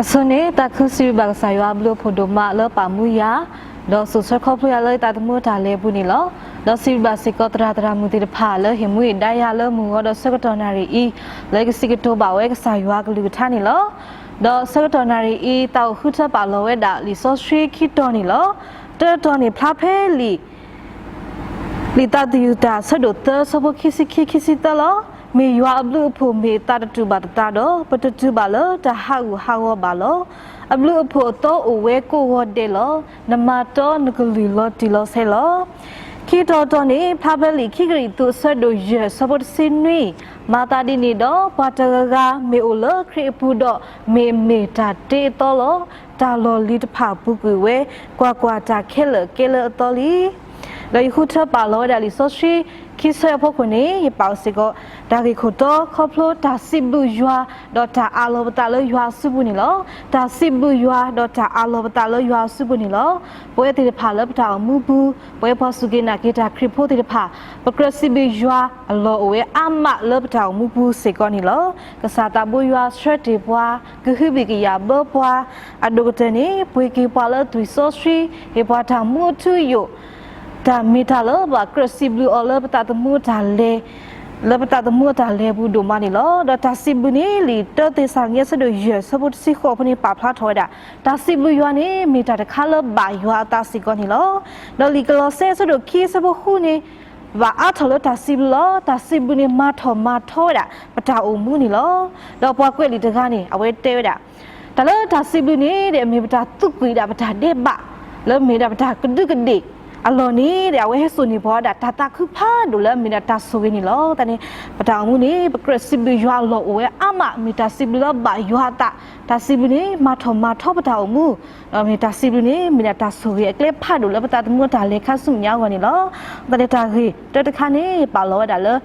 အဆိန့ၣ် သးခုစံးဘျုးဘၣ်ကစၢ်ယွၤအဘျုးအဖှိၣ်ဒိၣ်မးလၢပာ်မူယၤ, ဒီးစိာ်ဆှၢခီဖျိယၤလၢယသးသမူအတၢ်လဲၤအပူၤန့ၣ်လီၤ. ဒီးစံးဘျုးဘၣ်စ့ၢ်ကီးသရၣ်သရၣ်မုၣ်သ့ၣ်တဖၣ်လၢဟ့ၣ်မူဟ့ၣ်ဒါယၤလၢမုၢ်ဂီၤဒီးဆၢကတီၢ်နၣ်ရံၣ်အံၤ လၢကစံးကတိၤဘၣ်ဝဲကစၢ်ယွၤကလုၢ်ကထါန့ၣ်လီၤ. ဒီးဆၢကတီၢ်နၣ်ရံၣ်အံၤ သးအိၣ်ဃုထၢပာ်လီၤဝဲဒၣ်လံာ်စီဆှံခံတီၤန့ၣ်လီၤ. တၢတီၤန့ၣ်ဖျါဖဲလံာ် လံာ်သးသယုၢ်တၢ်ဆၢဒိၣ်သၢဆၢဖိခံဆံခံ ခံဆံသၢလီၤ. မ့ၢ်ယွၤအဘျုးအဖှိၣ်မ့ၢ်သးတတူာ်ဘၣ်သတးဒီး ပတတုၤဘၣ်လၢတၢ်ဟးဂူာ်ဟးဂီၤဘၣ်လီၤ. အဘျုးအဖှိၣ်အသီအိၣ်ဝဲကိးဂီၤဒဲးလီၤ. နမၤတီနကလုၢ်လီၤတံၢ်လီၤဆဲးလီၤ. ခံတီၤတီၤန့ၣ် ဖျါဖဲလံာ်ခံကရံၣ်သူးအဆၢဒိၣ်ယဲၢ်ဆၢဖိတဆံနွံ, မၤသးဒ်န့ၣ်ဒီး ပှၤတဂၤဂၤမ့ၢ်အိၣ်လၢခရံာ်အပူၤဒီး မ့ၢ်အမ့ၢ်တၢ်တ့အသီလီၤ. တၢ်လီၢ်လံၤတဖၣ်ပူၤကွံာ်ဝဲ, ကွၢ်ကွၢ်တၢ်ခဲလၢာ်ကဲလၢအသီလံ. ဒီးယဃုထၢပာ်လီၤဝဲဒၣ်လံာ်စီဆှံခံဆၢအဖီခိၣ်န့ၣ် ယပာ်အီၤစ့ၢ်ကီး တၢ်ဂ့ၢ်ခိၣ်တီ ခီဖျိတၢ်စံးဘျုးယွၤ ဒီးတၢ်အးလီၤပသးလၢယွၤအစုပူၤန့ၣ်လီၤ. တၢ်စံးဘျုးယွၤ ဒီးတၢ်အးလီၤပသးလၢယွၤအစုပူၤန့ၣ်လီၤ. ပဝဲသ့ၣ်တဖၣ်လၢပတၢ်အိၣ်မူပူၤ, ပဝဲပှၤစူၢ်က့ၤနာ်က့ၤတၢ်ခရံာ်ဖိသ့ၣ်တဖၣ် ပကြၢးစံးဘျုးယွၤအလီၢ်အိၣ်ဝဲအါမးလၢပတၢ်အိၣ်မူပူၤစ့ၢ်ကီးန့ၣ်လီၤ. ကစၢ်သးဘိယွၤဆှၢတ့ၢ်ပှၤ, ကဟုဘံၣ်ကယာ်ဘၢပှၤ, အဒိၣ်ကတၢၢ်န့ၣ် ပှ့ၤက့ၤပှၤလၢသွံၣ်စီဆှံ, ဟ့ၣ်ပှၤတၢ်မူအထူအယိာ်, တၢ်မ့ၢ်တၢ်လၢပှၤကြၢးစံးဘျုးအီၤလၢပသးသမူအတၢ်လဲၤ, လၢပသးသမူအတၢ်လဲၤပူၤဒိၣ်မးန့ၣ်လီၤ. ဒီးတၢ်စံးဘျုးန့ၣ် လံာ်တၢသ့းစၤလနံအဆၢဒိၣ်ယဲၢ်ဆၢဖိတဆံဃိးဖိန့ၣ် ပာ်ဖျါထီၣ်ဝဲဒၣ် တၢ်စံးဘျုးယွၤန့ၣ် မ့ၢ်တၢ်တခါလၢဘၣ်ယွၤအသးစ့ၢ်ကီးန့ၣ်လီၤ. ဒီးလံာ်ကလီးစဲအဆၢဒိၣ်ခံအဆၢဖိဃုန့ၣ် ဘၣ်အါထီၣ်လၢတၢ်စံးဘျုးလီၤ. တၢ်စံးဘျုးန့ၣ် မၤထီၣ်မၤထီဝဲဒၣ် ပတၢ်အိၣ်မူန့ၣ်လီၤ. ဒီးပှၤကွဲးလံာ်တဂၤန့ၣ် အဝဲတဲဝဲဒၣ် တၢ်လၢတၢ်စံးဘျုးန့ၣ်ဒီး မ့ၢ်ပတၢ်သူၣ်ကွံာ်ဒၣ်ပတၢ်ဒဲးဘး, လၢမ့ၢ်ဒၣ်ပတၢ်ကဒူးကဒ့ၣ်အလီၢ်န့ၣ်ဒီး အဝဲဟဲစိာ်န့ၢ်ပှၤဒၣ်တၢ်သးခုဖးဒိၣ်လၢအမ့ၢ်ဒၣ်တၢ်ဆိၣ်ဂ့ၤန့ၣ်လီၤ. သတးန့ၣ် ပတၢ်အိၣ်မူန့ၣ် ပကြၢးစံးဘျုးယွၤအလီၢ်အိၣ်ဝဲအါမး, မ့ၢ်တၢ်စံးဘျုးလၢဘၣ်ယွၤအသး, တၢ်စံးဘျုးန့ၣ် မၤထီၣ်မၤထီပတၢ်အိၣ်မူ, ဒီးမ့ၢ်တၢ်စံးဘျုးန့ၣ် မ့ၢ်ဒၣ်တၢ်ဆိၣ်ဂ့ၤအကျဲဖးဒိၣ်လၢပသးသမူအတၢ်လဲၤခါဆူမဲာ်ညါအဂီၢ်န့ၣ်လီၤ. သတးန့ၣ် တၢ်ဂ့ၢ်တၢတခါန့ၣ် ပာ်လီၤဝဲဒၣ်လၢ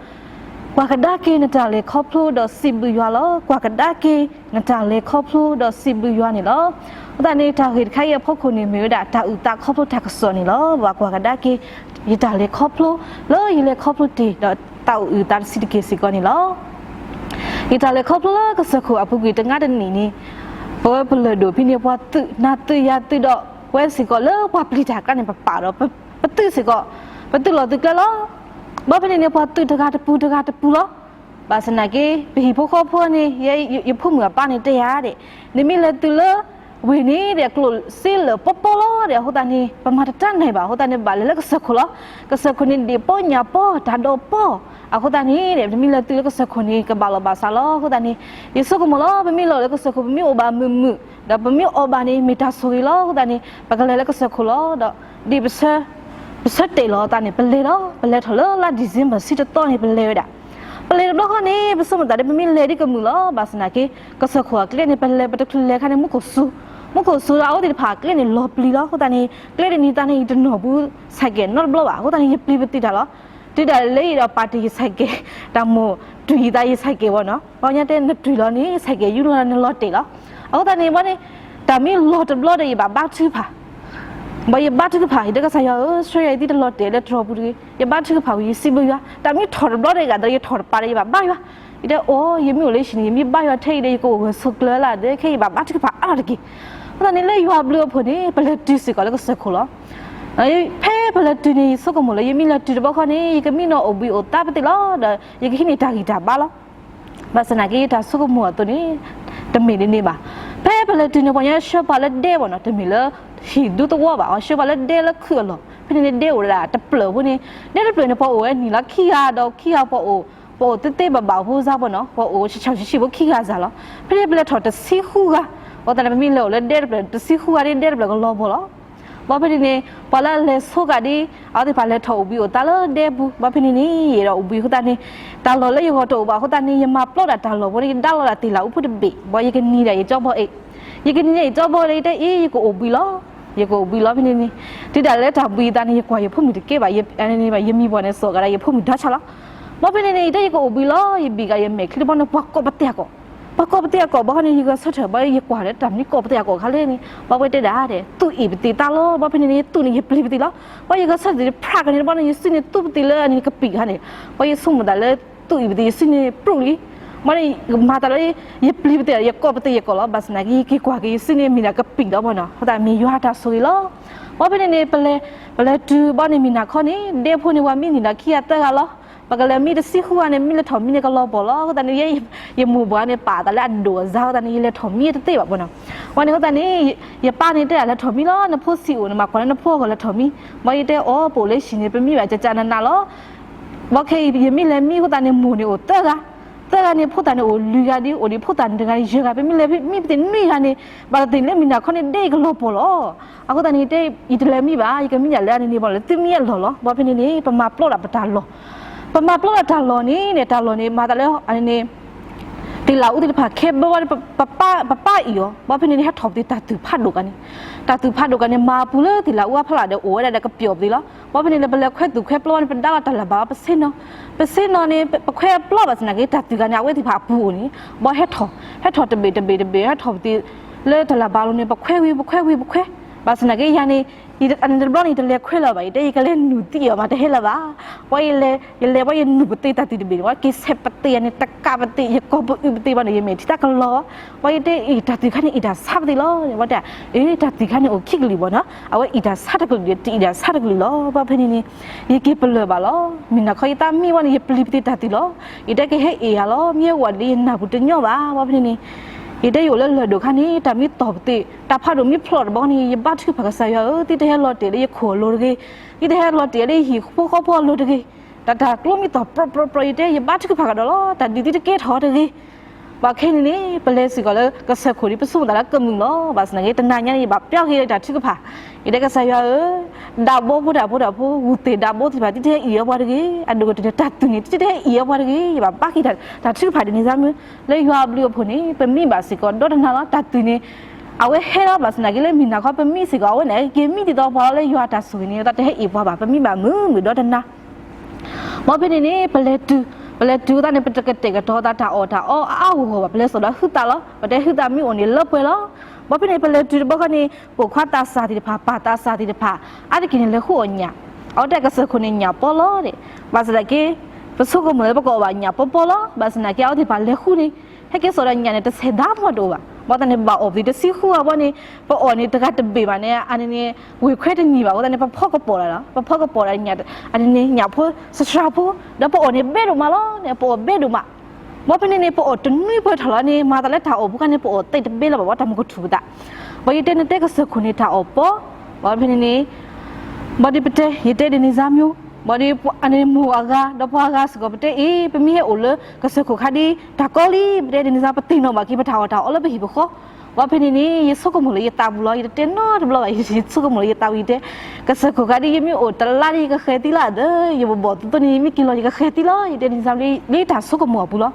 ကွၢ်ကဒါက့ၤနတၢ်လဲၤခီဖျိဒီးစံးဘျုးယွၤလီၤ. ကွၢ်ကဒါက့ၤနတၢ်လဲၤခီဖျိဒီးစံးဘျုးယွၤန့ၣ်လီၤ. အဃိသတးန့ၣ် တၢ်ဂ့ၢ်တခါအံၤအဖီခိၣ်န့ၣ် မ့ၢ်ဝဲဒၣ်တၢ်အုၣ်သးခီဖျိတၢ်ကစီၣ်န့ၣ်လီၤ. ပှၤကွၢ်ကဒါက့ၤ ယတၢ်လဲၤခီဖျိ လၢယလဲၤခီဖျိတ့ၢ်ဒီးသးအိၣ်အုၣ်သးတဆံးတက့ၢ်စ့ၢ်ကီးန့ၣ်လီၤ. ယတၢ်လဲၤခီဖျိလၢကစၢၢ်ခိၣ်အပူၤကွံာ်တနံၤတနံၤန့ၣ် ပဝဲပလၢၢ်ဒိၣ်ဖဲန့ၣ် ပှၤသုးနၤသုးယၤသုးဒီး ပဝဲစ့ၢ်ကီးလၢပှၤပျံၤတၢ်ကျါန့ၣ် ပပာ်ဒီး ပသုးစ့ၢ်ကီး ပသုးလီၢ်သုးကျဲလီၤ. ဘၣ်ဖဲန့ၣ်န့ၣ် ပှၤသုးတဂၤတပူၤတဂၤတပူၤလီၤ. ဘၣ်ဆၣ်သနာ်က့ ပဟံၣ်ဖိဃီဖိန့ၣ် ယဖိမုၣ်အပၢ်န့ၣ်တဲယၤဒၣ် နမ့ၢ်လဲၤသုးလၢဝ့ၢ်န့ၣ်ဒီး ကျိၣ်စ့လၢာ်ပီပီလီၤဒီး အဃိသတးန့ၣ် ပမၤတတၢ်နၢၤဘၣ်. အဃိသတးန့ၣ် ဘၣ်လဲၤလၢကစၢၢ်ခိၣ်လီၤ. ကစၢၢ်ခိၣ်န့ၣ် ဒ့ၣ်ပီညၣ်ပီ တၢ်ဒိးပီ, အဃိသတးန့ၣ်ဒီး နမ့ၢ်လဲၤသုးလၢကစၢၢ်ခိၣ်န့ၣ် ကဘၣ်လီၤဘၣ်စးလီၤ. အဃိသတးန့ၣ် ယဆိကမိၣ်လီၤ ပမ့ၢ်လီၤလၢကစၢၢ်ခိၣ် ပမ့ၢ်အိၣ်ဘၣ်မုာ်မုာ် ဒီးပမ့ၢ်အီၣ်ဘၣ်န့ၣ် မ့ၢ်တၢ်ဆိၣ်ဂ့ၤလီၤ. အဃိသတးန့ၣ် ပကလဲၤလၢကစၢၢ်ခိၣ်လီၤ. ဒီးဒ်ပဆၢ ပဆၢတဲာ်လီၤအသးန့ၣ် ပလဲၤလီၤ. ပလဲၤထီၣ်လၢလါ December ဆံတသီန့ၣ် ပလဲၤဝဲဒၣ်. ပလဲၤတဘျီဃီန့ၣ် ပဆိကမိၣ်သးဒီး ပမ့ၢ်လဲၤဒ်ကမုာ်လီၤ. ဘၣ်ဆၣ်သနာ်က့ ကစၢၢ်ခိၣ်အကျဲန့ၣ် ပလဲၤပတချုးလဲၤခါန့ၣ် မူခိၣ်စူၤ, မူခိၣ်စူၤဒီးအဝဲသ့ၣ်တဖၣ်အကျဲန့ၣ် လီၤပျံၤလီၤ. အဃိသတးန့ၣ် ကျဲတနံၤသးန့ၣ် ယတနီၣ်ဘူး ဆိုင်ကယ် နီတဘျီဘၣ်. အဃိသတးန့ၣ် ယပျံၤပသံးတၢ်လီၤ. တုၤဒၣ်လဲာ်ယဒီးပာ်တ့ၢ်ယ ဆိုင်ကယ် တၢ်မိၣ်တွံၢ်ယသးယ ဆိုင်ကယ် ဘၣ်နီၤ. ပှၤကညီတဲ နတွံၢ်လီၤန့ၣ် ဆိုင်ကယ် ယူလီၤနလီၤတဲာ်လီၤ. အဃိသတးန့ၣ် ဘၣ်န့ၣ် တၢ်မ့ၢ်လီၤတဘျီဒီး ယဘၣ်ဘါထုကဖၣ် ဘၣ်ယဘါထုကဖၣ် ယတဲကစၢ်ယွၤဧၢ, ဆှၢယၤယသံတလီၤတဲာ်လၢတြီၤပူၤတဂ့ၤ. ယဘါထုကဖၣ်ဝံၤ ယစံးဘျုးယွၤ, တၢ်မ့ၢ်ထီၣ်တဘျီဒီး ယဂၤဒီးယထီၣ်တပၤဒီး ယဘၣ်ဘါယွၤ. ယတဲအီၤ ယမ့ၢ်အိၣ်လၢဟံၣ်န့ၣ် ယမ့ၢ်ဘါယွၤထဲအံၤဒီး ယကအိၣ်ဂၢၢ်ဆိးကျၢၤလၢ်ဒီး ခဲအံၤယဘၣ်ဘါထုကဖၣ်အါထီၣ်တက့ၢ်. အဃိသတးန့ၣ် လၢယွၤအဘျုးအဖှိၣ်န့ၣ် ပလဲၤတုၤစ့ၢ်ကီးလၢကစၢၢ်ခိၣ်လီၤ. ဖဲပလဲၤတုၤန့ၣ် ယဆိကမိၣ်လၢ ယမ့ၢ်လဲၤတုၤတဘျီဃီန့ၣ် ယကမံနီၤအိၣ်ဘှံးအိၣ်သါပသ့ၣ်လီၤ. ဒီးယကဟံးန့ၢ်တၢ်ဂံၢ်တၢ်ဘါလီၤ. ဘၣ်ဆၣ်သနာ်က့ ယတၢ်ဆိကမိၣ်အသိးန့ၣ် တမ့ၢ်ဒ်န့ၣ်ဘၣ်. ဖဲပလဲၤတုၤန့ၣ် ပှၤကညီဆှၢပှၤလၢဒဲဘၣ်နီၤ, တမ့ၢ်လၢဟံၣ်ဒူသဝီဘၣ်, ဆှၢပှၤလၢဒဲလၢခုၣ်အလီၢ်. ဖဲန့ၣ်န့ၣ် ဒဲအိၣ်ဝဲဒၣ်တဖျၢၣ်ဖိန့ၣ်, ဒဲတဖျၢၣ်န့ၣ် ပှၤအိၣ်ဝဲနံၣ်လီၤခံဂၤ, ဒီးခံဂၤပှၤအိၣ်, ပှၤအိၣ်သ့သ့ဘၣ်ဘၣ်ဖိစါပှၤနီၤ, ပှၤအိၣ်ဆံးဆံးဖိခံဂၤစ့ၢ်လီၤ. ဖဲန့ၣ်ပလဲၤထီၣ်တဆံဃုဂၤ, အဃိသတးန့ၣ် ပမ့ၢ်လဲၤအိၣ်လၢဒဲတဖျၢၣ်န့ၣ် တဆံဃုဂၤဒ် ဒဲတဖျၢၣ်ကလီၤဘီလီၤ. ဘၣ်ဖဲန့ၣ်န့ၣ် ပှၤလၢအလဲၤဆိကဒ် အဝဲသ့ၣ်တဖၣ်လဲၤထီၣ်အိၣ်ဘှံးအိၣ်သါလၢဒဲပူၤ. ဘၣ်ဖဲန့ၣ်န့ၣ် ယအဲၣ်ဒိးအိၣ်ဘှံးအဃိသတးန့ၣ် တၢ်လီၢ်လၢယဂီၢ်တအိၣ်ဘၣ်အဃိသတးန့ၣ် ယမၤပျီဒၣ်တၢ်လီၢ်ဖိန့ၣ် ယဒါလီၤဒၣ်တ့ၢ်လၢအူဖိတဘ့ၣ်, ဘၣ်ယကနံၤဒၣ်ယကၠီဘီအ့ၣ်, ယကနံၤဒၣ်ယကၠီဘီဒီး ယတဲအံၤ ယကအိၣ်ဘှံးလီၤ. ယကအိၣ်ဘှံးလီၤဖဲန့ၣ်န့ၣ်, တုၤဒၣ်လဲာ်တၢ်ဘှံးအသးန့ၣ် ယကွၢ်ယဖိမုၣ်တကဲဘၣ်, ယမံၤပှၢ်န့ၣ် စိာ်ကဒီးယဖိမုၣ်ဒီဆၣ်လီၤ. ဘၣ်ဖဲန့ၣ်န့ၣ် ယတဲယကအိၣ်ဘှံးလီၤ, ယဘံၣ်ကဒီးယမဲာ်ချံတဘီန့ၣ် ပှၤကိးပသ့ၣ်အကိာ်, ပှၤကိးပသ့ၣ်အကိာ် ဘၣ်ဃီန့ၣ် ယဂဲၤဆၢထၢၣ် ဘၣ်ယကွၢ်ဒီးတၢ်မနုၤကိးပသ့ၣ်အကိာ်ခါလဲၣ်န့ၣ် ဘၣ်ဖဲတဲဒၣ်ဒီး သူၣ်အ့ၣ်ပသံးသါလီၤ. ဘၣ်ဖဲန့ၣ်န့ၣ် ယသူၣ်န့ၣ် ယပျံၤပသံးလီၤ. ဘၣ်ယဂဲၤဆၢထၢၣ်သ့ၣ်တဖၣ်ကန့ၣ်တဘီန့ၣ် ယစုန့ၣ်သူၣ်ပသံးလၢအန့ၣ်ကပံာ်ခါန့ၣ်, ဘၣ်ယဆိကမိၣ်သးလၢ သူၣ်အ့ၣ်ပသံး ယစုန့ၣ်ပြူၣ်လံ. ဘၣ်န့ၣ် မၤတၢ်လၢ ယပျံၤပသ့ၣ်ဒီး ယကိးပသ့ၣ်ယကိးလီၤ. ဘၣ်ဆၣ်သနာ်က့ ယက့ၤကွၢ်က့ၤယစုန့ၣ် မ့ၢ်ဒၣ်ကပံာ်လီၤဘၣ်နီၤ, အဃိသတးမ့ၢ်ယွၤတၢ်ဆိၣ်ဂ့ၤလီၤ. ဘၣ်ဖဲန့ၣ်န့ၣ် ပလဲၤတုၤဘၣ်န့ၣ် မုၢ်နၤခီန့ၣ် ဒ့ဖိန့ၣ် ပှၤမံန့ၢ်ဒီးခံဂၤသၢဂၤလီၤ. ပကလဲၤမံတဆံဃုဂၤန့ၣ် မ့ၢ်လဲၤထီၣ်မံန့ၣ် ကလီၤပှီၢ်လီၤ. အဃိသတးန့ၣ် ယမိၢ်ပှၢ်န့ၣ် ပာ်သးလၢအဒိၣ်အစါ အဃိသတးန့ၣ် ယလဲၤထီၣ်မံတသ့ဘၣ်ဘၣ်နီၤ. ဘၣ်န့ၣ်အဃိသတးန့ၣ် ယပၢ်န့ၣ်တဲ လဲၤထီၣ်မံလီၤ, နဖိဆံးအိၣ်န့ၣ် မၤကွၢ်လၢနဖိအဂီၢ် လဲၤထီၣ်မံ. ဘၣ်ယတဲအီၤ ပအိၣ်လၢဟံၣ်န့ၣ် ပမံဘၣ်ကကနးနးလီၤ. ဘၣ်ခဲအံၤ ယမ့ၢ်လဲၤမံအဃိသတးန့ၣ် မိၢ်န့ၣ်အိၣ်သၢဂၤ, သၢဂၤန့ၣ် ဖိသၣ်န့ၣ်အိၣ်လွံၢ်ဂၤဒီး အိၣ်ဒံးဖိသၣ်န့ၣ်တဂၤန့ၣ် ယဲၢ်ဂၤ, ပမ့ၢ်လဲၤမံပသ့ၣ်နွံဂၤန့ၣ် ဘၣ်သ့ၣ်သ့ၣ်လၢမုၢ်နၤခီန့ၣ် ဒ့ကလီၤပှီၢ်လီၤ. အဃိသတးန့ၣ် ယတဲ ယတလဲၤမံဘၣ်, ယကမံဒၣ်လၢအန့ၣ်န့ၣ် ဘၣ်လၢသုမံအလီၢ်လီၤ. ဘၣ်ဖဲန့ၣ်န့ၣ် ပမၤပျီဒၣ်ပတၢ်လီၢ်, ပမၤပျီဒၣ်တၢ်လီၢ်န့ၣ်န့ၣ် တၢ်လီၢ်န့ၣ် မၤသးလၢအန့ၣ်န့ၣ် သ့ၣ်လးအူသ့ၣ်တဖၣ်ခဲဘၢဝဲ ပပၢ်အံၤအီၤ, ဘၣ်ဖဲန့ၣ်န့ၣ် ဟဲထီၣ်ပသ့ၣ်တၢ်သူၣ်ဖးဒိၣ်ကါန့ၣ်, တၢ်သူၣ်ဖးဒိၣ်ကါန့ၣ် မၤအပူၤလၢသ့ၣ်လးအူအဖီလာ်ဒီး အိၣ်ဝဲဒၣ်ဒီးကပျီၣ်ပသ့ၣ်လီၤ. ဘၣ်ဖဲန့ၣ်လၢပလဲၤခွဲသူၣ်ခွဲပျီန့ၣ် ပဒါလီၤတၢ်လၢၤဘၣ်လီၤ ပဆ့ၣ်နီၤ, ပဆ့ၣ်နီၤန့ၣ် ပခွဲပျီဘၣ်ဆၣ်သနာ်က့ တၢ်သူၣ်ကါန့ၣ် အဝဲသ့ၣ်တဖၣ်အပူၤအိၣ်န့ၣ်, ဘၣ်ဟဲထီၣ်, ဟဲထီၣ်တဘ့ၣ်တဘ့ၣ်တဘ့ၣ် ဟဲထီၣ်ပသ့ၣ်လၢတၢ်လၢၤဘၣ်လီၤန့ၣ် ပခွဲဝံၤ ပခွဲဝံၤ ပခွဲ, ဘၣ်ဆၣ်သနာ်က့ယၤန့ၣ် အန့ၣ်တဘျီန့ၣ် ယတလဲၤခွဲလၢၤဘၣ်, ယတဲ ယကလဲၤနုာ်သံအီၤမး တဟဲလၢၤဘၣ်. ပှၤယလဲၤ, ယလဲၤပှၤယနုာ်ပသ့ၣ်တၢ်သူၣ်တဘ့ၣ်န့ၣ် ပှၤက့ၤဆဲးပသ့ၣ်ယၤန့ၣ် တကးပသ့ၣ် ယကိးပအုးပသ့ၣ်ဘၣ်န့ၣ် ယမဲာ်ထံတၢ်ကလီၤ, ပှၤယတဲအံၤ တၢ်သူၣ်ခါန့ၣ် အံၤတၢ်ဆါပသ့ၣ်လီၤ, ပှၤတဲ အ့ တၢ်သူၣ်ခါန့ၣ်အိၣ်ခံကလုာ်ဘၣ်နီၤ, အဝဲအံၤတၢ်ဆါတကလုာ်ဒီး တအံၤတၢ်ဆါတကလုာ်လီၤ. ဘၣ်ဖဲန့ၣ်န့ၣ် ယက့ၤပလၢၤဘၣ်လီၤ. မုၢ်နၤခီယသးမံဝဲန့ၣ် ယပျံၤပသ့ၣ်တၢ်သူၣ်လီၤ. ယတဲကဟဲအ့ၣ်ယၤလီၤ, မ့ၢ်ဟဲဝဲဒီးယနၢ်ပူၤတညီဘၣ်. ဘၣ်ဖဲန့ၣ်န့ၣ် ယတဲယအိၣ်လၢလၢၢ်ဒိၣ်ခါန့ၣ် တၢ်မ့ၢ်တီၢ်ပသ့ၣ် တၢ်ဖးဒိၣ်မ့ၢ်ဖျိးတဘျီန့ၣ် ယဘါထုကဖၣ်ကစၢ်ယွၤဧၢ, သုတဟဲလီၤတဲာ်လၢယခိၣ်အလိၤတဂ့ၤ, သုတဟဲလီၤတဲာ်လၢယဟံၣ်ဖိဃီဖိအလိၤတဂ့ၤ, တၢ်တၢ်ကျိမ့ၢ်တီၢ်ပြီပြီပြီ ယတဲယဘါထုကဖၣ်ကဒီးလီၤ. တၢ်ဒုးသုတကဲထီၣ်တဂ့ၤ. ဘၣ်ခဲန့ၣ်န့ၣ် ပလဲၤစ့ၢ်ကီးလၢကစၢၢ်ခိၣ်ဒီး ပဆိကမိၣ်သးလၢကမုာ်လီၤ. ဘၣ်ဆၣ်သနာ်က့ တနၤညါန့ၣ် ယဘၣ်ပျီက့ၤလၢတၢ်ထုကဖၣ်, ယတဲကစၢ်ယွၤဧၢ, ဒးဘိဖိတၢ်ဖိတၢ်ဖိ ဂုၢ်သ့ၣ်ဒးဘိသ့ၣ်တဖၣ် သုတဟဲအ့ၣ်အီၤပှၤတဂ့ၤ, အဒိၣ်ကတၢၢ်တၢ်သူၣ်န့ၣ် သုတဟဲအ့ၣ်အီၤပှၤတဂ့ၤ, ယဘၣ်ဘါက့ၤတၢ်ထုကဖၣ်ဒ်န့ၣ်စၢ်မုၢ် လၢယွၤအဘျုးအဖှိၣ်န့ၣ် ပမံဘၣ်စ့ၢ်ကီးဒီတနၤလီၤ. တၢ်သူၣ်န့ၣ် အဝဲဟဲလီၤ ဘၣ်ဆၣ်သနာ်က့လၢမုၢ်နၤခီပမံစ့ၢ်ကီး အဝဲန့ၣ်က့ၤမံဒ်သိးပှၤလီၤ လၢယွၤတၢ်ဆိၣ်ဂ့ၤန့ၣ် တၢ်တဟဲအ့ၣ်ပှၤဘၣ်, ပမံဘၣ်မုာ်မုာ်ဒီတနၤ ဘၣ်ဖဲန့ၣ်န့ၣ် ပလဲၤတုၤ, ပလဲၤတုၤအသးန့ၣ် ပတကတဲာ်ကတီၤသးတၢ်အီၣ်တၢ်အီအါအါဂီၢ်ဂီၢ်ဘၣ်, ပလဲၤစိာ်ဒီးဟုသးလီၤ. ပတဲဟုသးမ့ၢ်အိၣ်န့ၣ်လၢပှဲၤလီၤ. ဘၣ်ဖဲန့ၣ် ပလဲၤတုၤတဘျီဃီန့ၣ် ပိာ်ခွါသးစၢ်သ့ၣ်တဖၣ် ပၢ်သးစၢ်သ့ၣ်တဖၣ် အါတက့ၢ်န့ၣ် လဲၤဃုအီၣ်ညၣ်, အဝဲတဲကစၢၢ်ခိၣ်န့ၣ် ညၣ်ပီလီၤဒၣ်, ဘၣ်ဆၣ်သနာ်က့ ပဆိကမိၣ်လၢပကအီၣ်ဘၣ်ညၣ်ပီပီလီၤ. ဘၣ်ဆၣ်သနာ်က့ အဝဲသ့ၣ်တဖၣ်လဲၤဃုန့ၣ် ဟဲက့ၤစိာ်ဒီးညၣ်န့ၣ် တဆဲးဒါမီၢ်တအိၣ်ဘၣ်. ဘၣ်ဆၣ်သနာ်က့ ဘၣ်အီၣ်ပသံးတဆံဃုဂၤဘၣ်န့ၣ် ပအီၣ်န့ၣ်တဂၤတဘ့ၣ်ဘၣ်န့ၣ် အန့ၣ်န့ၣ် ဝ့ၢ်ခွဲတနံၤဘၣ်. အဃိသတးန့ၣ် ပဖီကပီၤဒၣ်လီၤ. ပဖီကပီၤဒၣ်ညၣ်, အန့ၣ်န့ၣ် ညၣ်ဖိစှၤဖိ, ဒီးပအီၣ်န့ၣ်ဘဲဒိၣ်မးလီၤန့ၣ် ပအီၣ်ဘဲဒိၣ်မး. ဘၣ်ဖဲန့ၣ်န့ၣ် ပအီၣ်တနွံပှဲၤထီၣ်လီၤန့ၣ် မၤသးလၢတၢ်အီၣ်ဖိခါန့ၣ် ပအီၣ်သ့တဘဲလၢၤဘၣ် ဘၣ်တၢ်မုၢ်ကထူၣ်ပသး. ဘၣ်ယတဲနတဲကစၢၢ်ခိၣ်န့ၣ် တၢ်အီၣ်ပီ, ဘၣ်ဖဲန့ၣ်န့ၣ် ဘၣ်ဒီးပတဲ ယတဲဒ်န့ၣ်စၢ်မ့ၢ်, ဘၣ်ဒီးအန့ၣ်မိၢ်အဂၤ ဒီးပှၤအဂၤစ့ၢ်ကီး ပတဲအံၤ ပမ့ၢ်ဟဲအိၣ်လၢကစၢၢ်ခိၣ်ခါဒ်တၢ်ကီလံ ပတဲဒ်န့ၣ်စၢ် ပသ့ၣ်နီၣ်ဘၣ်က့ၤ ပတၢ်အီၣ်တၢ်အီလၢပဟံၣ်ပဃီ. ဘၣ်ဖဲန့ၣ်န့ၣ် ယဆိကမိၣ်လၢယသးပူၤလီၤ. ယတတဲနီတဘျီဘၣ် ယဆိကမိၣ်လၢယသးပူၤ ယတဲ ကစၢၢ်ခိၣ်ခါဒ် ယမ့ၢ်အိၣ်တလါဒ် ယကဃဲၤသံလီၤဒီး ယဘီၣ်သိသိန့ၣ် ယမ့ၢ်က့ၤလီၤ ယကဃဲၤသံလီၤ ယတဲန့ၣ်စၢ် လၢယတၢ်ဆိကမိၣ်အပူၤလီၤ.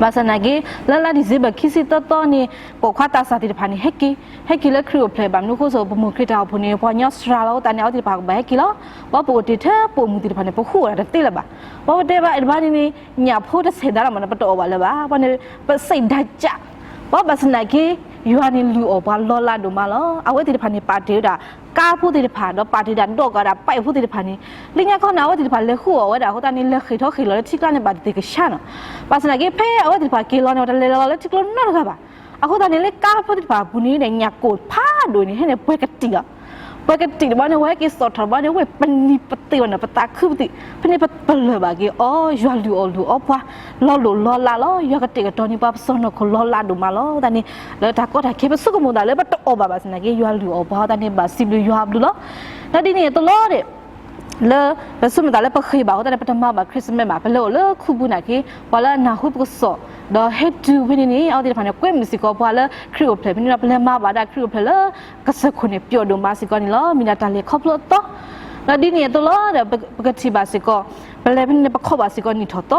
ဘၣ်ဆၣ်သနာ်က့ လၢလါဒံၣ်စ့ဘၢၣ်ခံဆံသၢသီန့ၣ် ပိာ်ခွါသးစၢ်သ့ၣ်တဖၣ်န့ၣ် ဟဲက့ၤ, ဟဲက့ၤလၢခရံာ်အိၣ်ဖျဲၣ်ဘၣ် မနုၤအဃိ ပမိၢ်ခရံာ်တၢ်အိၣ်ဖှိၣ်န့ၣ် ပှၤကညီစှၤလီၤ အဃိသတးန့ၣ် အဝဲသ့ၣ်တဖၣ်ကဘၣ်ဟဲက့ၤလီၤ. ဘၣ်ပအိၣ်တ့ၢ်ထဲပိာ်မုၣ်သ့ၣ်တဖၣ်န့ၣ် ပဃုအီၣ်တၢ်တသ့လၢၤဘၣ်. ဘၣ်ပတဲဘၣ်အဲၣ်တဘၣ်န့ၣ်န့ၣ် ညၣ်ဖိတဆဲးဒါလီၤမးန့ၣ် ပတအီၣ်ဘၣ်လၢၤဘၣ်. ဘၣ်န့ၣ် ပစံးဒါကၢ် ဘၣ်ဘၣ်ဆၣ်သနာ်က့ ယွၤန့ၣ်လုၢ်အီၣ်ပှၤလီၤလးဒိၣ်မးလီၤ. အဝဲသ့ၣ်တဖၣ်န့ၣ် ပာ်တ့ၢ်ဝဲဒၣ် ကါဖိသ့ၣ်တဖၣ် ဒီးပာ်တ့ၢ်ဝဲဒၣ် ဒီးကးဒၣ်ပာ်အ့ၣ်ဖိသ့ၣ်တဖၣ်န့ၣ်, လၢညါခီန့ၣ် အဝဲသ့ၣ်တဖၣ်လဲၤဃုအီၣ်ဝဲဒၣ်အဃိသတးန့ၣ် လဲၤဃ့ၢ်ထီၣ်ဃ့ၢ်လီၤလၢထံကျါန့ၣ် ဘၣ်တသ့ၣ်ကဆှါနီၤ. ဘၣ်ဆၣ်သနာ်က့ ဖဲအဝဲသ့ၣ်တဖၣ်က့ၤလီၤန့ၣ် တလဲၤလီၤလၢထံကျိနီတဂၤဘၣ်. အဃိသတးန့ၣ် လၢကါဖိသ့ၣ်တဖၣ်အပူၤန့ၣ် ညၣ်ကိၣ်ဖးဒိၣ်န့ၣ် ဟဲန့ၣ်ပှဲၤကတံာ်လီၤ. ပှဲၤကတံာ်တဘျီန့ၣ် ဝဲက့ၤစိာ်ထီၣ်တဘျီန့ၣ် ဝ့ၢ်ပနံၤပသ့ၣ်ဘၣ်န့ၣ် ပသးခုပသ့ၣ်, ဖဲန့ၣ်ပလၢၢ်ဘၣ်က့ၤအီၤ ယွၤလုၢ်အီၣ်လုၢ်အီပှၤ လီၤလိၢ်လီၤလးလီၤ. ယွၤကတဲာ်ကတီၤန့ၢ်ပှၤ ပစီၢ်နီၤခိၣ်လီၤလးဒိၣ်မးလီၤ. သတးန့ၣ် လၢတၢ်ကီတၢ်ခဲ ပဆိကမိၣ်သးလၢပတအီၣ်ဘၣ်ဘၣ်ဆၣ်သနာ်က့ ယွၤလုၢ်အီၣ်ပှၤ သတးန့ၣ် ဘၣ်စံးဘျုးယွၤအဘျုးလီၤ. ဒီးဒ်န့ၣ်အသိးလီၤဒီး လၢပဆိကမိၣ်သးလၢပဃ့ၢ်ဘၣ်အဃိသတးန့ၣ် ပတမၤဘၣ် Christmas ဘၣ်. ပလဲၤအိၣ်လၢခူပူၤနာ်က့ ပှၤလၢအနၢ်ဟူပကစီၣ် ဒီးဟဲတုၤဖဲန့ၣ်န့ၣ် အဝဲသ့ၣ်တဖၣ်န့ၣ် ကွဲမုာ်စ့ၢ်ကီးပှၤလၢခရံာ်အိၣ်ဖျဲၣ်ဖဲန့ၣ်ဒီး ပလဲၤမၤဘၣ်ဒၣ်ခရံာ်အိၣ်ဖျဲၣ်လၢကစၢၢ်ခိၣ်န့ၣ် ပျီဒိၣ်မးစ့ၢ်ကီးန့ၣ်လီၤ. မ့ၢ်ဒၣ်တၢ်လဲၤခီဖျိအသီ ဒီးဒ်န့ၣ်အသိးလီၤဒီး ပကထံၣ်ဘၣ်စ့ၢ်ကီး ပလဲၤဖဲန့ၣ်န့ၣ် ပခီဘၣ်စ့ၢ်ကီးနံၣ်ထီၣ်သီ,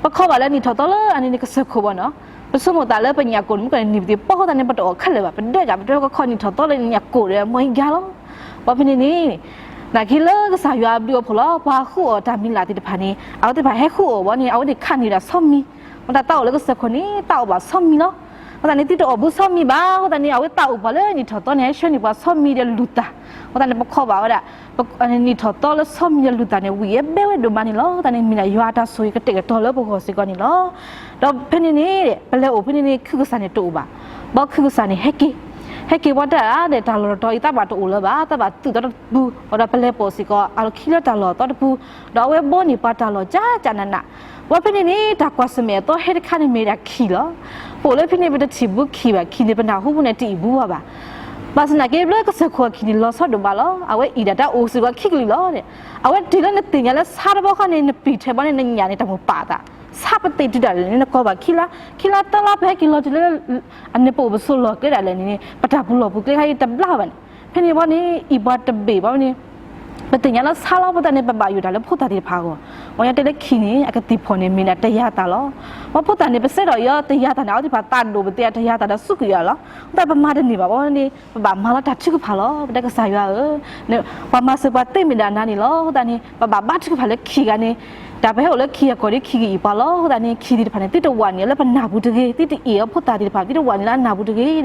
ပခီဘၣ်လၢနံၣ်ထီၣ်သီလၢအန့ၣ်န့ၣ် ကစၢၢ်ခိၣ်ဘၣ်နီၤ. ပဆိကမိၣ်သးလၢပညၣ်ကိၣ်န့ၣ် မ့ၢ်ကန့ၣ်နံၣ်ပသ့ၣ်ပီၢ်အဃိသတးန့ၣ် ပတအီၣ်ခဲလၢာ်ဘၣ်. ပဒဲကး ပတဲကခီနံၣ်ထီၣ်သီလၢညၣ်ကိၣ်ဒီး မီၢ်ဟံၣ်ကါလီၤ. ဘၣ်ဖဲန့ၣ်န့ၣ် နာ်က့လၢကစၢ်ယွၤအဘျုးအဖှိၣ်လီၤ. ပှၤဃုအီၣ်တၢ်မံၤလၢ်သ့ၣ်တဖၣ်န့ၣ် အဝဲသ့ၣ်တဖၣ်ဟဲဃုအီၣ်ဘၣ်န့ၣ် အဝဲသ့ၣ်ခးန့ၢ်ဒၣ်ဆီမံၤ, မ့ၢ်တၢ်သးအိၣ်လၢကစၢၢ်ခိၣ်န့ၣ် သးအိၣ်ဘၣ်ဆီမံၤလီၤ. အဃိသတးန့ၣ် သုတအီၣ်ဘၣ်ဆီမံၤဘၣ်. အဃိသတးန့ၣ် အဝဲသးအိၣ်ပှၤလၢနံၣ်ထီၣ်သီန့ၣ် ဟဲဆှၢန့ၢ်ပှၤဆီမံၤဒီးလူၤသၣ်. အဃိသတးန့ၣ် ပခီဘၣ်ဝဲဒၣ် နံၣ်ထီၣ်သီလၢဆီမံၤဒီးလူၤသၣ်န့ၣ် ဝံၣ်အဘဲဝဲဒိၣ်မးန့ၣ်လီၤ. အဃိသတးန့ၣ် မ့ၢ်ဒၣ်ယွၤအတၢ်ဆိၣ်ဂ့ၤကတဲာ်ကတီၤလၢပဂီၢ်စ့ၢ်ကီးန့ၣ်လီၤ. ဒီးဖဲန့ၣ်န့ၣ် ပလဲၤအိၣ်ဖဲန့ၣ်န့ၣ် ခုကစၢ်န့ၣ်တအိၣ်ဘၣ်. ဘီခုကစၢ်န့ၣ် ဟဲက့ၤ, ဟဲက့ၤပှၤတၢ်ဒီး တၢ်လီၢ်တတီၤအံၤ သးဘၣ်တအိၣ်လၢၤဘၣ်, သးဘၣ်သုးသီတပူၤ, ဒီးပလဲၤပိာ်စ့ၢ်ကီး အလီၢ်ခံလၢတၢ်လီၢ်အသီတပူၤ, ဒီးအဝဲဘီန့ၢ်ပှၤတၢ်လီၢ်ကၠးကၠးနးနး. ဝဲဖဲန့ၣ်န့ၣ် တၢ်ကွၢ်ဆၢၣ်မဲာ်အသီဟဲတခါန့ၣ်မ့ၢ်ဒၣ်ခံလီၤ. ပအိၣ်လၢဖဲန့ၣ် ပတထံၣ်ဘူးခံဘၣ်, ခံန့ၣ် ပနၢ်ဟူပူၤန့ၣ် တအံၣ်ဘူးဘၣ်ဘၣ်. ဘၣ်ဆၣ်သနာ်က့ လၢကစၢၢ်ခိၣ်အခံန့ၣ် လီၤဆီဒိၣ်မးလီၤ. အဝဲအံၣ်ဒၣ်တၢ်အိၣ်စ့ၢ်ကီးခံကလုာ်လီၤ. အဝဲတုၤလၢနသ့ၣ်ညါလၢဆါတဘီခီန့ၣ် နပံာ်ထဲဘီန့ၣ် နညၣ်န့ၣ် တၢ်မိၢ်ပာ်သး, ဆါပသ့ၣ်တုၤဒၣ်လဲာ်န့ၣ် နကိးဘၣ်ခံလါ, ခံလါသၢလါ ပဟဲက့ၤလီၤတုၤလၢ အန့ၣ်ပအိၣ်ပဆိးလီၢ်ကျဲဒၣ်လဲာ်န့ၣ် ပတၢ်ပူၤလီၢ်ပူၤကျဲခါအံၤတဘျါဘၣ်န့ၣ်, ဖဲန့ၣ်ဘီန့ၣ် အံၣ်ပှၤတဘ့ၣ်ဘီန့ၣ် ပသ့ၣ်ညါလၢဆါလီၤ. အဃိသတးန့ၣ် ပဘၣ်ယိၣ်တၢ်လၢဖိသၣ်သ့ၣ်တဖၣ်အဂီၢ်, ပှၤကညီတဲလၢခံန့ၣ် အကသံၣ်ဖီၣ်န့ၣ် မ့ၢ်ဒၣ်တယၤသၣ်လီၤ. ပဖိသၣ်န့ၣ် ပစဲဒီးအီၤတယၤသၣ်န့ၣ် အဝဲသ့ၣ်တဖၣ်သးဒိၣ်ပသ့ၣ် အတယၤသၣ်ဒီးစူးကွံာ်အီၤလီၤ. အဃိသတးပမၤတန့ၢ်ဘၣ်ဘီန့ၣ် ပဘၣ်မၤလီၤတၢ်ထုကဖၣ်လီၤ. ပတဲကစၢ်ယွၤဧၢ, ပှၤမၤစၢၤပှၤသ့မ့ၢ်ဒၣ်နၤန့ၣ်လီၤ. အဃိသတးန့ၣ် ပဘၣ်ဘါထုကဖၣ်လၢခံဂၤန့ၣ် တၢ်ပဟဲအိၣ်လၢခံဂၤကီၢ်ဒီးခံဂၤအံၣ်ပှၤလီၤ. အဃိသတးန့ၣ် ခံသ့ၣ်တဖၣ်န့ၣ် သုတဝးန့ၢ်လၢပနၢ်ပူၤတဂ့ၤ, သုတအ့ၣ်အီၤဖိသၣ်သ့ၣ်တဖၣ် သုတဝးန့ၢ်လၢအနၢ်ပူၤတဂ့ၤဒီး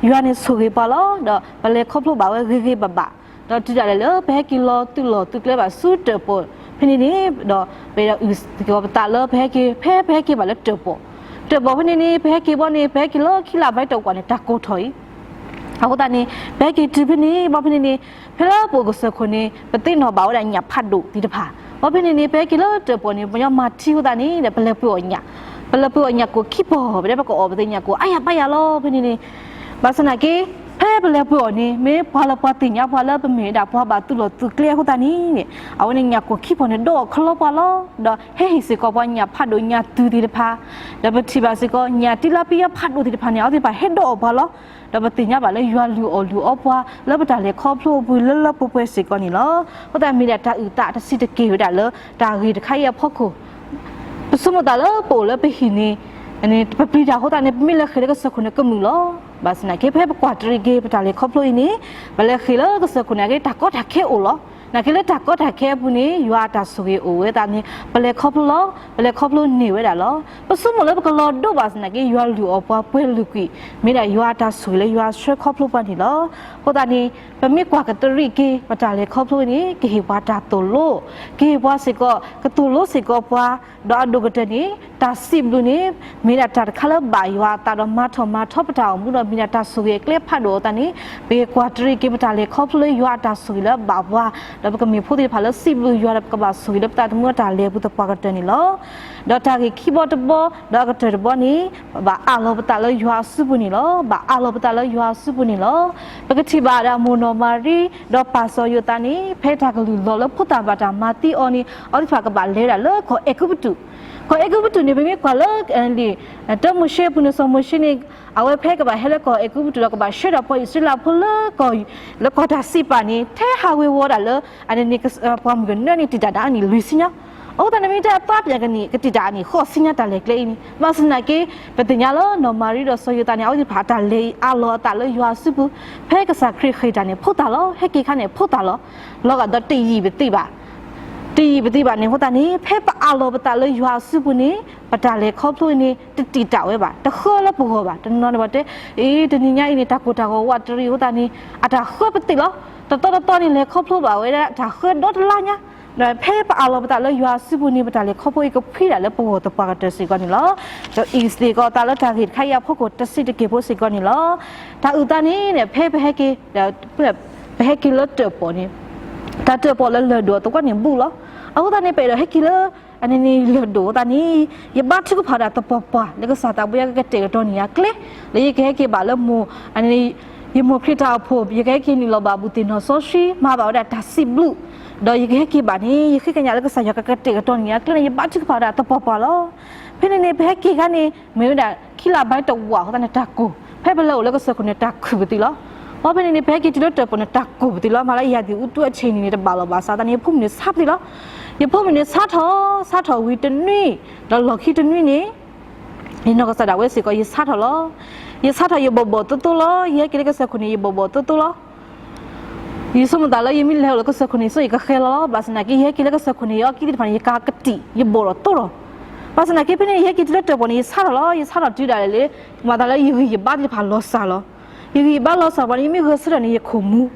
ယွၤန့ၣ်ဆိၣ်ဂ့ၤပှၤလီၤ. ဒီးပလဲၤခီဖျိဘၣ်ဝဲဂ့ၤဂ့ၤဘၣ်ဘၣ်, ဒီးတုၤဒၣ်လဲာ်လၢပဟဲက့ၤလီၤသုးလီၢ်သုးကျဲဘၣ်ဆူတၢၣ်ပီၣ်ဖဲန့ၣ်န့ၣ်, ဒီးပအဲၣ်ဒိးအုၣ်က့ၤပသးလၢပဟဲက့ၤ, ဖဲပဟဲက့ၤဘၣ်လၢတၢၣ်ပီၣ်, တၢၣ်ပီၣ်ဖဲန့ၣ်န့ၣ် ပဟဲက့ၤဘီန့ၣ် ပဟဲက့ၤလၢခံလါဘၣ်တဝးန့ၣ် တၢ်ကိၢ်ထီၣ်အံၤ အဃိသတးန့ၣ် ပဟဲက့ၤတုၤဖဲန့ၣ် ဘီဖဲန့ၣ်န့ၣ် ဖဲလၢပအိၣ်ကစၢၢ်ခိၣ်န့ၣ် ပသ့ၣ်နီၣ်ဘၣ်ဝဲဒၣ်ညၣ်ဖးဒိၣ်သ့ၣ်တဖၣ်, ဘီဖဲန့ၣ်န့ၣ် ပဟဲက့ၤလၢတၢၣ်ပီၣ်န့ၣ် ပညီမၤထံအဃိသတးန့ၣ်ဒီး ပလဲၤပှ့ၤအီၣ်ညၣ်, ပလဲၤပှ့ၤအီၣ်ညၣ်ကိၢ်ခံပီၢ်, ပတဲပကအီၣ်ပသ့ၣ်ညၣ်ကိၢ်အါယၤပါယၤလီၤ. ဖဲန့ၣ်န့ၣ် ဘၣ်ဆၣ်သနာ်က့ ဖဲပလဲၤပှ့ၤအီၣ်န့ၣ် မ့ၢ်ပှၤလၢပှၤသ့ၣ်ညါပှၤလၢပမ့ၢ်ဝဲဒၣ်ပှၤဘၣ်သုးလီၢ်သုးကျဲအဃိသတးန့ၣ် အဝဲန့ၣ်ညၣ်ကိၢ်ခံပီၢ်န့ၣ် ဒိးအီၣ်ခလီပှၤလီၤ. ဒီးဟဲဟ့ၣ်စ့ၢ်ကီးပှၤညၣ်ဖးဒိၣ်ညၣ်တုၤသ့ၣ်တဖၣ်, ဒီးပထံၣ်ဘၣ်စ့ၢ်ကီး ညၣ်တံလါပံယါဖးဒိၣ်သ့ၣ်တဖၣ်န့ၣ် အဝဲသ့ၣ်တဖၣ်ဟဲဒိးအီၣ်ပှၤလီၤ. ဒီးပသ့ၣ်ညါဘၣ်လၢယွၤလုၢ်အီၣ်လုၢ်အီပှၤလၢပတၢ်လဲၤခီဖျိအပူၤလၢလၢပှဲၤပှဲၤစ့ၢ်ကီးန့ၣ်လီၤ. အဃိသတးမ့ၢ်ဒၣ်တၢ်အုၣ်သးတဆံးတက့ၢ်ဝဲဒၣ်လၢ တၢ်ဂ့ၢ်တခါအံၤအဖီခိၣ် ပဆိကမိၣ်သးလၢပအိၣ်လၢပဟံၣ်န့ၣ် ပပျံၤတၢ်အဃိသတးန့ၣ် ပမ့ၢ်လဲၤဃ့ၢ်လၢကစၢၢ်ခိၣ်န့ၣ်ကမုာ်လီၤ. ဘၣ်ဆၣ်သနာ်က့ ဖဲပကွၢ်တရံးက့ၤပတၢ်လဲၤခီဖျိအံၤန့ၣ် ပလဲၤဃ့ၢ်လၢကစၢၢ်ခိၣ်န့ၣ်က့ တၢ်ကီတၢ်ခဲအိၣ်လီၤ. သနာ်က့လၢတၢ်ကီတၢ်ခဲအပူၤန့ၣ် ယွၤအတၢ်ဆိၣ်ဂ့ၤအိၣ်ဝဲသတးန့ၣ် ပလဲၤခီဖျိလီၤ, ပလဲၤခီဖျိန့ၢ်ဝဲဒၣ်လီၤ. ပဆိကမိၣ်လၢပကလီၤဒိဘၣ်ဆၣ်သနာ်က့ ယွၤလုၢ်အီၣ်ပှၤပှဲၤလုာ်ကွံာ် မ့ၢ်ဒၣ်ယွၤအတၢ်ဆိၣ်ဂ့ၤလၢယွၤဆှၢခီဖျိပှၤန့ၣ်လီၤ. အဃိသတးန့ၣ် ပမ့ၢ်ကွၢ်ကတရံးက့ၤ ပတၢ်လဲၤခီဖျိန့ၣ် ကဟ့ၣ်ပှၤတၢ်သိၣ်လိ, ကဟ့ၣ်ပှၤစ့ၢ်ကီး ကသိၣ်လိစ့ၢ်ကီးပှၤ, ဒီးအဒိၣ်ကတၢၢ်န့ၣ် တၢ်စံးဘျုးန့ၣ် မ့ၢ်ဒၣ်တၢ်တခါလၢဘၣ်ယွၤအသးဒီးမၤထီၣ်မၤထီပတၢ်အိၣ်မူဒီး မ့ၢ်ဒၣ်တၢ်ဆိၣ်ဂ့ၤအကျဲဖးဒိၣ်အသးန့ၣ် ပက့ၤကွၢ်တရံးက့ၤပတၢ်လဲၤခီဖျိလၢယွၤအတၢ်ဆိၣ်ဂ့ၤလၢအဘၣ်ပှၤ, ဒီးပကမ့ၢ်ဖိသ့ၣ်တဖၣ်လၢစံးဘျုးယွၤဒီးပကဘၣ်ဆိၣ်ဂ့ၤလၢပသးသမူအတၢ်လဲၤအပူၤသပှၢ်ကတၢၢ်န့ၣ်လီၤ. ဒီးတၢ်ဂ့ၢ်ခံဘီတဘီ ဒီးအကတၢၢ်တဘီန့ၣ် ဘၣ်အးလီၤပသးလၢယွၤအစုပူၤန့ၣ်လီၤ. ဘၣ်အးလီၤပသးလၢယွၤအစုပူၤန့ၣ်လီၤ. ပကထံၣ်ဘၣ်ဒီးမိၢ်နီၢ်မၤရံ ဒီးပၢ်စီၤယိၤသးန့ၣ် ဖဲတၢ်ကလုၢ်လီၤလၢဖိသၣ်ဘၣ်တၢ်မၤသံအီၤန့ၣ် အဝဲသ့ၣ်တဖၣ်ကဘၣ်လဲၤဝဲဒၣ်လၢကီၢ်အဲၤကူပတူး, ကီၢ်အဲၤကူပတူးန့ၣ် ပမ့ၢ်ကွၢ်လၢ တၢမိၤၡ့အပူၤန့ၣ် စီၤမိၤၡ့န့ၣ် အဝဲဖဲကဘၣ်ဟဲလၢကီၢ်အဲၤကူပတူးဒီးကဘၣ်ဆှၢဒီးပှၤအံၣ်စရ့လးဖိလၢ လၢကီၢ်တၢ်စံးပာ်န့ၣ် ထဲဟးဝ့ၤဝီၤဒၣ်လၢ အန့ၣ်န့ၣ် ပှၢ်မုၢ်ကနၢန့ၣ် တံာ်တာ်ဒၣ်အနံၣ်လွံၢ်ဆံညါ, အဃိသတးန့ၣ်မ့ၢ်တၢ်သးပှၢ်ကန့ၣ် ကတံာ်တာ်အနံၣ်ဃိးဆံညါတၢ်လဲၤကျဲအံၤန့ၣ် ဘၣ်ဆၣ်သနာ်က့ ပသ့ၣ်ညါလၢနီၢ်မၤရံဒီးစီၤယိၤသးန့ၣ် အဝဲသ့ၣ်တဖၣ်အတၢ်လဲၤအံၤအးလီၤအသးလၢယွၤအစုပူၤ, ဖဲကစၢ်ခရံာ်ဃ့ၢ်တၢ်န့ၣ် ဖိသၣ်လီၤ, ဟဲက့ၤခါန့ၣ် ဖိသၣ်လီၤ, လီၤဂာ်ဒီးတယံာ်ပသံးဘၣ် တယံာ်ပသံးဘၣ်န့ၣ်အဃိသတးန့ၣ် ဖဲပအးလီၤပသးလၢယွၤအစုပူၤန့ၣ် ပတၢ်လဲၤခီဖျိအံၤန့ၣ် တတံာ်တာ်ဝဲဘၣ်, တဃၢလၢပဂီၢ်ဘၣ်. တနီၤန့ၣ်ဘၣ်တဲ အ့ တနံၤညါအံၤန့ၣ် တၢ်ကိၢ်တၢ်ဂီၤဝးတရံးအဃိသတးန့ၣ် အတၢ်ဃၢပသ့ၣ်လီၤ. တသီတသီန့ၣ် လဲၤခီဖျိဘၣ်ဝဲဒၣ်တၢ်ဃၢဒီတလါညါ, ဒီးဖဲပအးလီၤပသးလၢယွၤအစုပူၤန့ၣ် ပတၢ်လဲၤခီဖျိအံၤကဖှံဒၣ်လၢပဂီၢ်သပှၢ်ကတၢၢ်စ့ၢ်ကီးန့ၣ်လီၤ. ဒီးအံၤစ့ၢ်ကီးသးလၢတၢ်ဂ့ၢ်တခါအံၤအဖီခိၣ်တဆံးတက့ၢ်ဖိစ့ၢ်ကီးန့ၣ်လီၤ. တၢ်အုၣ်သးန့ၣ်န့ၣ် ဖဲပဟဲက့ၤ ပဟဲက့ၤလၢတၢၣ်ပီၣ်န့ၣ် တၢ်တၢၣ်ပီၣ်လၢလၢၢ်ဒိၣ်အသဝီန့ၣ်ဘူးလီၤ. အဃိသတးန့ၣ် ပအဲၣ်ဒိးဟဲက့ၤလၢ အန့ၣ်န့ၣ်လၢၢ်ဒိၣ်အသးန့ၣ် ယဘါထုကဖၣ်ဒၣ်သပှၢ်ပှၢ် လၢကစၢ်သးဘိယွၤကကတဲာ်ကတီၤန့ၢ်ယၤကျဲ, လၢယကဟဲက့ၤဘၣ်လၢမိၢ် အန့ၣ် ယမိၢ်ဖျံးတၢ်အိၣ်ဖှိၣ် ယကဟဲက့ၤနုာ်လီၤဘၣ်ဘူၣ်သ့ၣ်နီၣ်စီဆှံ မၤဘၣ်ဝဲဒၣ်တၢ်စံးဘျုး, ဒီးယကဟဲက့ၤဘၣ်န့ၣ် ယဃ့ကညးလၢကစၢ်ယွၤကကတဲာ်ကတီၤန့ၢ်ယၤကျဲန့ၣ် ယဘါထုကဖၣ်ဝဲဒၣ်သပှၢ်ပှၢ်လီၤ. ဖဲန့ၣ်န့ၣ် ပဟဲက့ၤခါန့ၣ် မ့ၢ်ဝဲဒၣ်ခံလါဘၣ်တဝးအဃိသတးန့ၣ် တၢ်ကိၢ်, ဖဲပလဲၤအိၣ်လၢကစၢၢ်ခိၣ်န့ၣ် တၢ်ခုၣ်ပသ့ၣ်လီၤ. ဘီဖဲန့ၣ်န့ၣ် ပဟဲက့ၤတုၤလၢတၢၣ်ပီၣ်န့ၣ် တၢ်ကိၢ်ပသ့ၣ်လီၤ. မ့ၢ်လၢယၤဒ်အူတူၢ်အဆ့ၣ်န့ၣ်န့ၣ် တဘၣ်လီၤဘၣ်ဆၣ်သးန့ၣ် ယဖိမုၣ်န့ၣ်ဆါထီၣ်, ဆါထီၣ်, ဆါထီၣ်ဝံၤတနွံ, ဒီးလီၢ်ခံတနွံန့ၣ် ယနီၢ်ကစၢ်ဒၣ်ဝဲစ့ၢ်ကီး ယဆါထီၣ်လီၤ. ယဆါထီၣ်ယဘီၣ်ဘီၣ်သိသိလီၤ. ယဟဲက့ၤလၢကစၢၢ်ခိၣ်န့ၣ် ယဘီၣ်ဘီၣ်သိသိလီၤ. ယဆိကမိၣ်သးလၢယမ့ၢ်လဲၤအိၣ်လၢကစၢၢ်ခိၣ်န့ၣ် ဆိယကဃဲၤလီၤလီၤ. ဘၣ်ဆၣ်သနာ်က့ ယဟဲက့ၤလၢကစၢၢ်ခိၣ်န့ၣ် ယအီကံသ့ၣ်တဖၣ်န့ၣ် ယကးကတံာ် ယဘီၣ်ဒီးသိဒီး, ဘၣ်ဆၣ်သနာ်က့ ဖဲန့ၣ် ယဟဲက့ၤတုၤလၢတၢၣ်ပီၣ်န့ၣ် ယဆါထီၣ်လီၤ, ယဆါထီၣ်တုၤဒၣ်လဲာ်လၢ မၤသးလၢယဂံၢ်ယဘါသ့ၣ်တဖၣ်လီၤစၢ်လီၤ. ယဂံၢ်ယဘါလီၤစၢ်ဘၣ်န့ၣ် ယမ့ၢ်ဂဲၤဆၢထၢၣ်န့ၣ် ယခိၣ်မူၤ.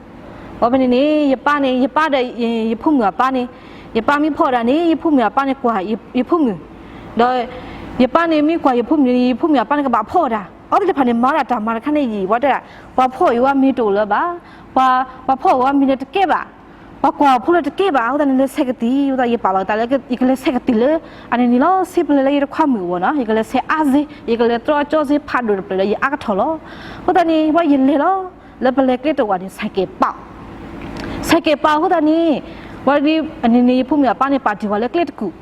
ဘၣ်ဖဲန့ၣ်န့ၣ် ယပၢ်န့ၣ် ယပၢ်ဒီးယဖိမုၣ်အပၢ်န့ၣ်, ယပၢ်မ့ၢ်ဖီၣ်ဝဲဒၣ်န့ၣ် ယဖိမုၣ်အပၢ်န့ၣ်ကွၢ်ယဖိမုၣ်, ဒီး ယပၢ်န့ၣ်မ့ၢ်ကွၢ်ယဖိမုၣ်န့ၣ် ယဖိမုၣ်အပၢ်န့ၣ်ကဘၣ်ဖီၣ်ဝဲဒၣ်. အဝဲသ့ၣ်တဖၣ်န့ၣ် မၤဝဲဒၣ်တၢ်မၤတခါန့ၣ်ယံာ်, ပှၤတဲဒၣ် ပှၤဖီၣ်အီၤဝဲမ့ၤတအိၣ်လၢၤဘၣ်, ပှၤဖီၣ်အီၤဝဲမ့ၤန့ၣ်တကဲဘၣ်, ပှၤကွၢ်အီၤဖိလၢတကဲဘၣ်, အဃိသတးန့ၣ် လဲၤဆဲးကသံၣ်, အဃိသတး ယပာ်လီၤသးလၢ ယကလဲၤဆဲးကသံၣ်လၢ အန့ၣ်န့ၣ်လီၤ, စ့ပလဲလၢယတခွါမုၣ်အဂီၢ်နီၤ, ယကလဲၤဆဲးအါစ့, ယကလဲၤတြီအကၠီစ့ဖးဒိၣ်တဖျၢၣ်ဒီး ယအါကထီၣ်လီၤ. အဃိသတးန့ၣ် ပှၤယလဲၤလီၤ, လၢပလဲၤကျဲတဝာ်န့ၣ် ဆဲးကဲးပာ် ဆဲးကဲးပာ်အဃိသတးန့ၣ်, ပှၤဒ်အန့ၣ်န့ၣ် ယဖိမုၣ်အပၢ်န့ၣ် ပာ်တ့ၢ်ပှၤလၢကျဲတကူာ်,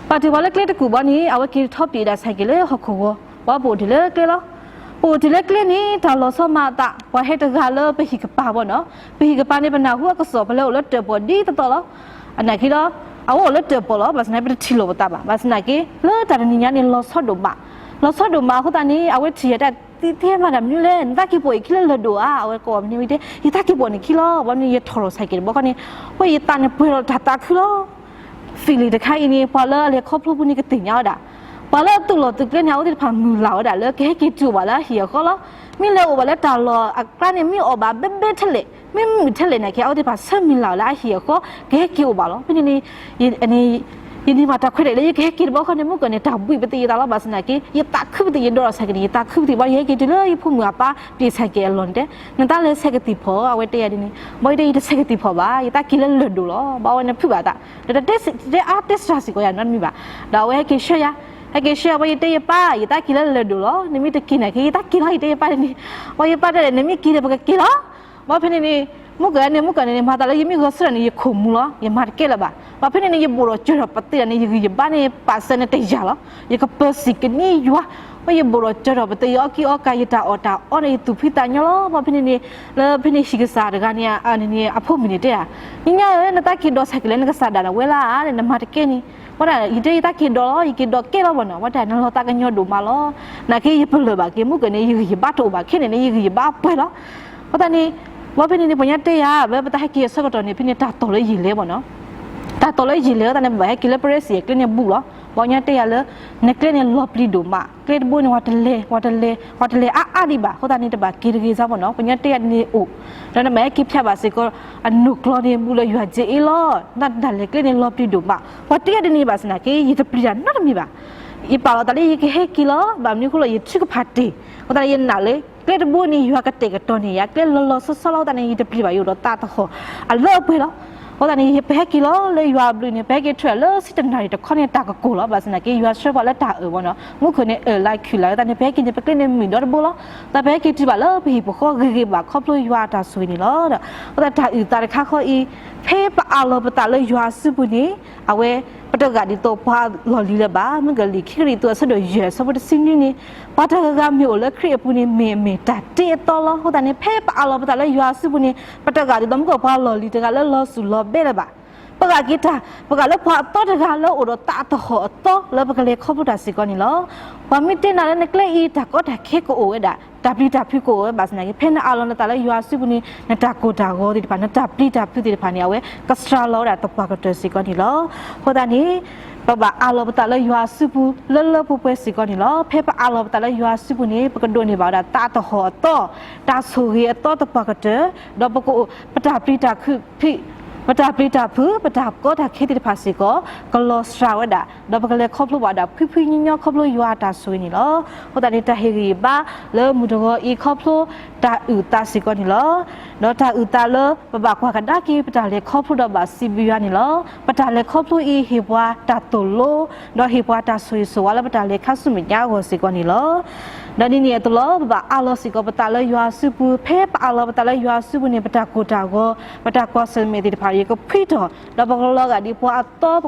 ပာ်တ့ၢ်ပှၤလၢကျဲတကူာ်ဘၣ်န့ၣ် အဝဲက့ၤထီၣ်ပျံၤဒၣ်ဆဲးကဲးလၢဟီၣ်ခိၣ်ဂီၤ, ပှၤပအိၣ်တ့ၢ်လၢကျဲလီၤ. ပအိၣ်တ့ၢ်လၢကျဲန့ၣ် တၢ်လီၤဆီမၤအသး, ပှၤဟဲတဂၤလၢပဟံၣ်ကပၤဘၣ်နီၤ, ပဟံၣ်ကပၤန့ၣ် ပနၢ်ဟူအကစီၣ် ပလဲၤအိၣ်လၢတၢၣ်ပီၣ်ဒ်သိးသိးလီၤ. အနာ်က့ဒီး အဝဲအိၣ်လၢတၢၣ်ပီၣ်လီၤ, ဘၣ်ဆၣ်သနာ်က့ ပတထံၣ်လိာ်ပသးဘၣ်, ဘၣ်ဆၣ်သနာ်က့ လၢတၢ်တနံၤညါန့ၣ် လီၤဆီဒိၣ်မး, လီၤဆီဒိၣ်မးအဃိသတးန့ၣ် အဝဲထံၣ်ယၤတၢ်သံထဲမၤတၢ်မနုၤလဲၣ်, နတၢ်က့ၤပိာ်အံၤခံလၢလၢၢ်ဒိၣ်ဧါ, အဝဲကိးမနုၤဝဲတဲ ယတၢ်က့ၤပိာ်န့ၣ်ခံလီၤ, ဘၣ်မနုၤ ယထီၣ်ထီၣ်ဆဲးကဲးတဘျီခီန့ၣ်, ဝဲယသးန့ၣ်ပှဲၤဒီးတၢ်သးခုလီၤ. ဖံလံၣ်တခါအံၤန့ၣ် ပှၤလၢအလဲၤခီဖျိပူၤန့ၣ်ကသ့ၣ်ညါဝဲဒၣ်, ပှၤလၢအသုးလီၢ်သုးကျဲန့ၣ် အဝဲသ့ၣ်တဖၣ်မုၢ်လၢ်ဝဲဒၣ်လၢကဟဲက့ၤတုၤအိၣ်ဘၣ်လၢအဟံၣ်အဃီလီၤ. မ့ၢ်လဲၤအိၣ်ဘၣ်လၢတၢ်လီၢ်အကျါန့ၣ် မ့ၢ်အီၣ်ဘၣ်ဘဲဘဲထဲလဲၣ်, မ့ၢ်မုာ်ထဲလဲၣ်နာ်က့ အဝဲသ့ၣ်တဖၣ်ဆၢမုၢ်လၢ်ဝဲလၢအဟံၣ်အဃီ ကဟဲက့ၤအိၣ်ဘၣ်လီၤ. ဖဲန့ၣ်န့ၣ် ယန့ၢ်ဘၣ်တၢ်ခွဲးတၢ်ယာ်လၢယကဟဲက့ၤတဘျီခီန့ၣ် မုၢ်ကၢၢ်န့ၣ် တၢ်ဘှံးပသံးယသးလီၤ, ဘၣ်ဆၣ်သနာ်က့ ယသးခုပသံး ယဒိးထီၣ်ဆဲးကဲးန့ၣ် ယသးခုပသံး, ဘၣ်ယဟဲက့ၤတုၤလၢယဖိမုၣ်အပၢ်ပျံၤဆဲးကဲးအလီၢ်န့ၣ်တဲ နတၢ်လဲၤဆဲးကသံၣ်ဖီၣ်, အဝဲတဲယၤဒ်န့ၣ်, ဘၣ်ယတဲ ယတဆဲးကသံၣ်ဖီၣ်ဘၣ်, ယတၢ်က့ၤလၢလၢၢ်ဒိၣ်လီၤ, ဘၣ်ဝဲန့ၣ်ဖုးဘၣ်သး, ဒီးတတဲအါတဲစှၤစ့ၢ်ကီးယၤနီတမံၤဘၣ်, ဒီးအဝဲဟဲက့ၤဆှၢယၤ, ဟဲက့ၤဆှၢယၤ ဘၣ်ယတဲယပၢ် ယတၢ်က့ၤလၢလၢၢ်ဒိၣ်လီၤ, နမ့ၢ်တက့ၤနာ်က့ ယတၢ်က့ၤလီၤ ယတဲယပၢ်န့ၣ်, ဘၣ်ယပၢ်တဲဒ် နမ့ၢ်က့ၤဒီးပကက့ၤလီၤ. ဘၣ်ဖဲန့ၣ်န့ၣ် မုၢ်ကၢၢ်န့ၣ် မုၢ်ကၢၢ်န့ၣ်န့ၣ် မၤသးလၢယမ့ၢ်ဂဲၤဆၢထၢၣ်န့ၣ် ယခိၣ်မူၤလီၤ, ယမၤတကဲလၢၤဘၣ်. ဘၣ်ဖဲန့ၣ်န့ၣ် ယဘိၣ်ဒီးစၢၤထီၣ်ပသံးဒၣ်န့ၣ် ယဂံၢ်ယဘါန့ၣ် ပာ်စၢၤန့ၣ်တယာ်လီၤ, ယကပၢၤစံၣ်ကနံယွၤ, ဘၣ်ယဘိၣ်ဒီးစၢၤထီၣ်ပသံး ယအီၣ်ကံအီၣ်ကၤ ယတၣ်အီၣ်တၢ်အီန့ၣ် ယသူၣ်ဖှံသးညီလီၤ. ဘၣ်ဖဲန့ၣ်န့ၣ် လၢဖဲန့ၣ်ဟံၣ်ကစၢ်တဂၤန့ၣ် အန့ၣ်န့ၣ် အဖိမုၣ်န့ၣ်တဲဒၣ်, ညါညါဧၢ နတၢ်က့ၤဒိးဆဲးကဲးလၢနကစၢ်ဒၣ်န့ၣ် ဝဲလၢ်ဧါ နမၤတကဲန့ၣ်, ဘၣ်ဒၣ် ယတဲယတၢ်က့ၤဒိးလီၤ, ယက့ၤဒိးကဲလီၤဘၣ်နီၤ, ဘၣ်တၢ်နလီၤသးကညီၤဒိၣ်မးလီၤ. နာ်က့ယပလၢၢ်ဘၣ်က့ၤ မုၢ်ကၢၢ်န့ၣ် ယဂံၢ်ယဘါတအိၣ်ဘၣ်ခဲန့ၣ်န့ၣ် ယဂံၢ်ယဘါပှဲၤလီၤ. အဃိသတးန့ၣ် ဘၣ်ဖဲန့ၣ်န့ၣ် ပှၤညါတဲယၤ လၢပတၢ်ဟဲက့ၤအဆၢကတီၢ်န့ၣ် ဖဲန့ၣ်တၢ်တီၢ်လၢယံာ်လဲၣ်ဘၣ်နီၤ, တၢ်တီၢ်လၢယံာ်လဲၣ် အဃိသတးန့ၣ် ပဘၣ်ဟဲက့ၤလၢပရၢစံၣ်အကျဲန့ၣ်ဘူးလီၤ. ပှၤညါတဲယၤလၢ နကျဲန့ၣ်လီၤပျံၤဒိၣ်မး, ကျဲတဘိန့ၣ် ပှၤတလဲၤ ပှၤတလဲၤ ပှၤတလဲၤအါအါဒံးဘၣ်, အဃိသတးန့ၣ် တဘၣ်က့ၤတဂ့ၤစ့ၢ်ဘၣ်နီၤ, ပှၤညါတဲယၤဒ်န့ၣ်အိၣ်, ဒီးနဘၣ်ဟဲက့ၤဖျါဘၣ်စ့ၢ်ကီး အနိၣ်ကျီန့ၣ်ဘူးလၢယွၤစ့အ့လီၤ, နတၢ်လဲၤကျဲန့ၣ်လီၤပျံၤဒိၣ်မး, ပှၤတဲယၤဒ်န့ၣ်ဘၣ်ဆၣ်သနာ်က့ ယတပျံၤတၢ်နီတမံၤဘၣ်. ယပာ်လီၤသးလၢယကဟဲက့ၤလီၤ, ဘၣ်မနုၤအဃိလဲၣ် ယထုကဖၣ်တ့ၢ်, အဃိသတးန့ၣ် ယနာ်လၢ ကျဲတဘိန့ၣ် ယွၤကတဲာ်ကတီၤန့ၢ်ယၤ ကျဲလီၤလီၤဆီဆီလီၤ, အဃိသတးန့ၣ် ယတပျံၤဘၣ် ယအိၣ်ဒီးသးသဟီၣ်အလၢအပှဲၤလီၤ. အဃိသတးန့ၣ် ပဟဲက့ၤလီၤလၢယွၤအဘျုးန့ၣ် ပဟဲက့ၤထုးလၢစံတနၣ်ရံၣ်တခီန့ၣ် တၢ်ကကိၢ်လီၤ, ဘၣ်ဆၣ်သနာ်က့ ယွၤဆှၢပှၤလၢတၢ်အၢၣ်ဘၣ်နီၤ, မူခိၣ်န့ၣ်အၢၣ်လီၤခုၣ်လီၤ, အဃိသတးန့ၣ် ပဟဲက့ၤန့ၣ် ပကျဲန့ၣ်မုာ်ဒီတဘိလီၤ. ဒီးပဟဲက့ၤတုၤဘၣ်လၢပဟံၣ်ပဃီဂ့ၤဂ့ၤဘၣ် ခီဖျိယွၤအတၢ်ဆိၣ်ဂ့ၤန့ၣ်လီၤ. ဒီးအဃိသတးတၢ်အုၣ်သးတခါဃီအံၤ ဖဲပအးလီၤပသးလၢယွၤအစုပူၤန့ၣ် အဝဲ ပတဂာ်ဒ်သိးပှၤလီၢ်လံၤလၢၤဘၣ်. မုၢ်ကၢၢ်လံာ်ခံကရံၣ်သူးအဆၢဒိၣ်ယဲၢ်အဆၢဖိတဆံနွံန့ၣ်, ပှၤတဂၤဂၤမ့ၢ်အိၣ်လၢခရံာ်အပူၤန့ၣ် မ့ၢ်အမ့ၢ်တၢ်တ့အသီလီၤ. အဃိသတးန့ၣ် ဖဲပအးလီၤပသးလၢယွၤအစုပူၤန့ၣ် ပတဂာ်ဒ်သိးမုၢ်ကၢၢ်ပှၤလီၢ်လံၤတဂၤလၢလီၤစူၢ်လီၤဘဲလၢၤဘၣ်. ပဂာ်က့ၤတၢ် ပဂာ်လၢပှၤအသီတဂၤလၢအိၣ်ဒီးသးသဟီၣ်အသီလၢပကလဲၤခီဖျိတၢ်စ့ၢ်ကီးန့ၣ်လီၤ. ပှၤမ့ၢ်တဲနၤလၢနကျဲအံၤ တၢ်ကီတၢ်ခဲကအိၣ်ဝဲဒၣ်, တၢ်ပျံၤတၢ်ဖုးကအိၣ်ဝဲဘၣ်ဆၣ်သနာ်က့ ဖဲနအးလီၤနသးလၢယွၤအစုပူၤန့ၣ် နတၢ်ကိၢ်တၢ်ဂီၤသ့ၣ်တဖၣ် နတၢ်ပျံၤတၢ်ဖုးသ့ၣ်တဖၣ်န့ၣ် အဝဲကစှၤလီၤဝဲဒၣ်သပှၢ်ကတၢၢ်စ့ၢ်ကီးန့ၣ်လီၤ. အဃိသတးန့ၣ် ပဘၣ်အးလီၤပသးလၢယွၤအစုပူၤလၢလၢပှဲၤပှဲၤစ့ၢ်ကီးန့ၣ်လီၤ. ဖဲပအးလီၤပသးလၢယွၤအစုပူၤန့ၣ် ပကဒိးန့ၢ်ဘၣ်ဝဲဒၣ်သးသဟီၣ်အသီ, တၢ်ဆိၣ်ဂ့ၤအသီသပှၢ်ကတၢၢ်, ဒီးပကအိၣ် ပတၢ်ပျံၤတၢ်ဖုး ပတၢ်ပျံၤတၢ်ဖုး ပတၢ်ကီတၢ်ခဲသ့ၣ်တဖၣ်စ့ၢ်ကီး ကလီၤစှၤဝဲဒၣ်, ဒီးပကလဲၤခီဖျိဘၣ်ဒၣ်ဖှံဖှံညီညီခီဖျိယွၤအတၢ်ဆိၣ်ဂ့ၤန့ၣ်လီၤ. အဃိသတးန့ၣ် တၢ်ဟ့ၣ်ဂံၢ်ဟ့ၣ်ဘါလၢမုၢ်တဂီၤအံၤခီဖျိတၢ်အုၣ်သးစ့ၢ်ကီးန့ၣ်လီၤ. ဒီးတၢ်အုၣ်သးလၢ ပဘၣ်ကွၢ်ကဒါက့ၤပတၢ်လဲၤခီဖျိဒီးဘၣ်စံးဘျုးယွၤန့ၣ်လီၤ. ပတၢ်လဲၤခီဖျိအံၤဟ့ၣ်ပှၤတၢ်သိၣ်လိ, ဒီးဟ့ၣ်ပှၤတၢ်ဆိၣ်ဂ့ၤဆိၣ်ဝါလၢပတၢ်လဲၤခါဆူမဲာ်ညါအဂီၢ်စ့ၢ်ကီးန့ၣ်လီၤ. ဒီးဒ်န့ၣ်အသိးလီၤ ပဘၣ်အးလီၤစ့ၢ်ကီးပသးလၢယွၤအစုပူၤ, ဖဲပအးလီၤပသးလၢယွၤအစုပူၤန့ၣ် ပတၢ်ကိၢ်တၢ်ဂီၤ, ပတၢ်ကွၢ်ဆၢၣ်မဲာ်သ့ၣ်တဖၣ် ယကဖှံထီၣ်, ဒီးပကလီၤဂာ်ဒ်ပှၤအသီ, ပက